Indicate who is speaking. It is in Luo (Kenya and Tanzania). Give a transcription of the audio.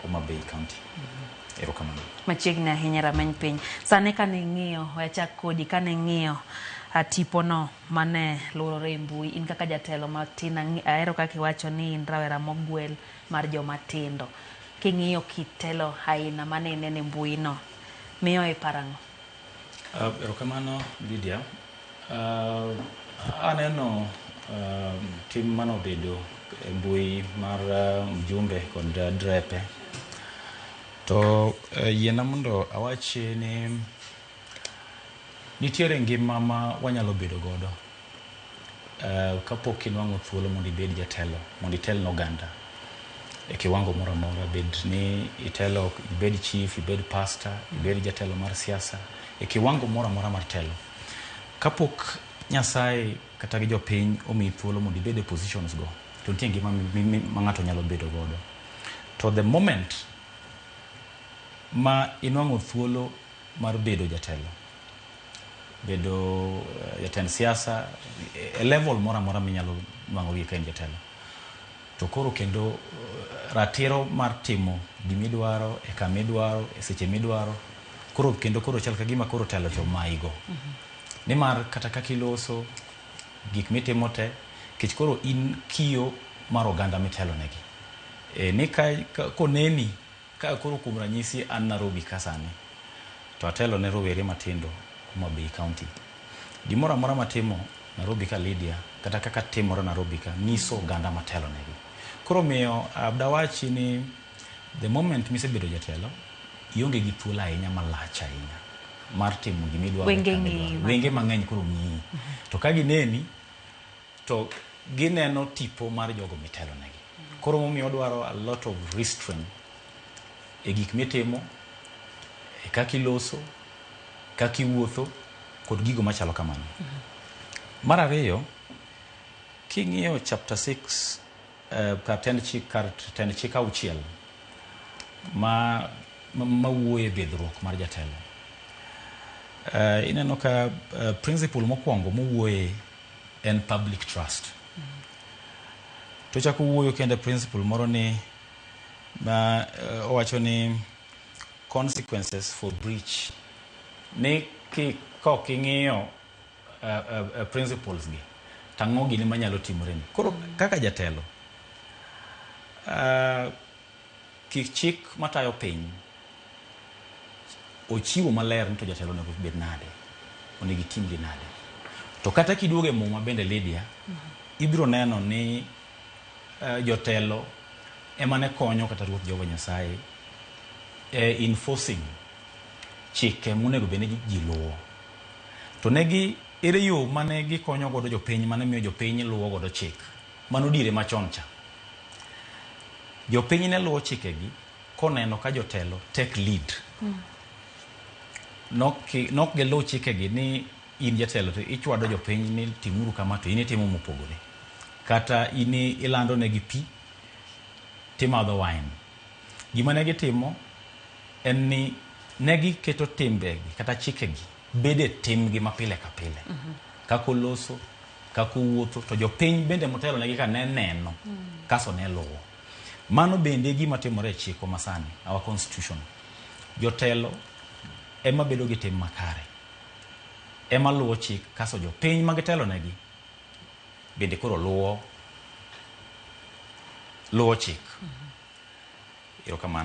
Speaker 1: Homa Bay County. Erokamano.
Speaker 2: Machiegni ahinya rameny piny. Sani kane ing'iyo, we achak kodi, kane ing'iyo tipo no mane luorore e mbui, in kaka jatelo matin, ahero kaka iwacho ni in rawera mogwel mar joma tindo. King'iyo kit telo aina mane ineno e mbui no, miyo iparo ang'o?
Speaker 1: Erokamano Lydia. Aneno tim manobedo e mbui mar mjumbe kod drepe. To yiena mondo awach ni nitiere ngima ma wanyalo bedo godo kapok inwang'o thuolo mondo ibed jatelo, mondo itel ne oganda e kiwango moro amora, bed ni itelo, ibed chief, ibed pastor, ibed jatelo mar siasa, e kiwango moro amora mar telo. Kapok Nyasaye kata gi jopiny omiyi thuolo mondo ibed e positions go, to nitie ngima ma ng'ato nyalo bedo godo. To the moment ma inwang'o thuolo mar bedo jatelo, bedo jatend siasa e level moro amora minyalo nwang'o ka in jatelo, to koro kendo ratiro mar timo gimidwaro e kama idwaro e seche midwaro koro kendo koro chal ka gima koro telo to omayigo. Nimar kata kaka iloso gik mitimo te, nikech koro in kiyo mar oganda mitelo negi. Ni ka koneni ka koro kuom ranyisi an Nairobi ka sani to atelo ne rowere matindo Homa Bay County. Gimoro amora matimo Nairobi ka Lydia kata kaka timore Nairobi ka nyiso oganda matelo negi. Koro omiyo dawachi ni the moment misebedo jatelo ionge gi thuolo ahinya malach ahinya mar timo gimidwaro.
Speaker 2: Wenge ng'iyi.
Speaker 1: Wenge mang'eny koro ng'iyi. To ka gineni to gineno tipo mar jogo mitelo negi. Koro momiyo odwaro a lot of restraint e gik mitimo, e kaka iloso, kaka iwuotho kod gigo machalo kamano. Mar ariyo, king'iyo chapter 6 kar tend chik kar tend chik auchiel ma mawuoyo e bidhruok mar jatelo. Ineno ka principle mokwongo mowuoye en public trust. To chako wuoyo kendo principle moro ni ma owacho ni consequences for breach ni ki kok ing'iyo principles gi tang'o gini manyalo timore ni. Koro kaka jatelo kik chik matayo piny ochiwo maler ni to jatelo onego bed nade, onego itimri nade. To kata kiduogo e muma bende Lydia, ibiro neno ni jotelo ema ne konyo kata Ruoth Jehova Nyasaye e enforcing chike monego bed ni ji luwo. To negi ere yo mane gikonyo godo jopiny mane miyo jopiny luwo godo chik mano diere machon cha. Jopiny ne luwo chikegi koneno ka jotelo take lead. Nok giluw chikegi ni in jatelo to ichwado jopiny ni timuru kama to in itimo mopogore. Kata in ilando negi pi timadho wine. Gima ne gitimo en ni ne giketo timbegi kata chikegi bedo e timgi mapile ka pile. Kaka oloso, kaka owuotho, to jopiny bende motelo negi ka ne neno, kaso ne luwo. Mano bende e gima timore e chikwa masani, our constitution. Jotelo ema bedo gi tim makare, ema luwo chik kaso jopiny ma gitelo negi bende koro luwo chik. Erokamano.